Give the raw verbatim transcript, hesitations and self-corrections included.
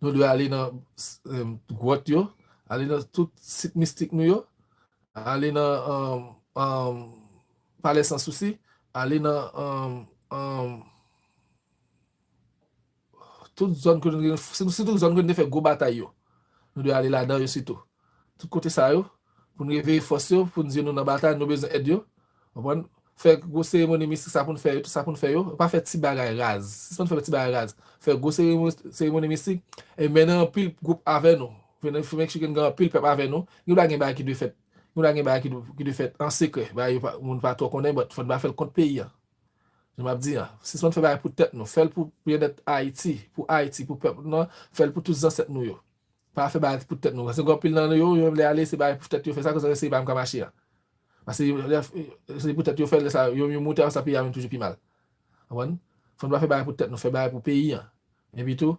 Nou dwe ale nan gwòt yo, ale nan tout sit mistik nou yo, ale nan palè Sansousi, ale nan tout zòn ke nou, sitou zòn ke nou te fè gwo batay yo. Nou dwe ale ladan yo sitou. Tout kote sa yo, pou n reveye fòs yo, pou n di yo nou nan batay, nou bezwen èd yo. Konprann? Fè gwo seremoni mistik sa pou n fè yo, tout sa pou n fè yo. Pa fè ti bagay raz. Sispann fè ti bagay raz. Fè gwo seremoni mistik e mennen anpil gwoup avè nou. Fè Mexican gen anpil pèp avè nou. Gen bagay, gen bagay ki dwe fèt. Gen bagay, gen bagay ki dwe fèt an sekrè. Bagay yo, moun pa twò konnen, but fò n pa fè l kont peyi a. Jan m ap di a, sispann fè bagay pou tèt nou. Fè l pou byennèt Ayiti, pou Ayiti, pou pèp nou an. Fè l pou tout zansèt nou yo. Pa fè bagay pou tèt nou. Paske gen anpil nan yo, yo menm lè ale, se bagay pou tèt yo fè sa, koz se pa m ka mache a. Paske se pou tèt yo fè l, sa, yo, yo moute ansanm peyi a vin toujou pi mal. Konprann? Fò n pa fè bagay pou tèt nou, fè bagay pou peyi a. Epi tou,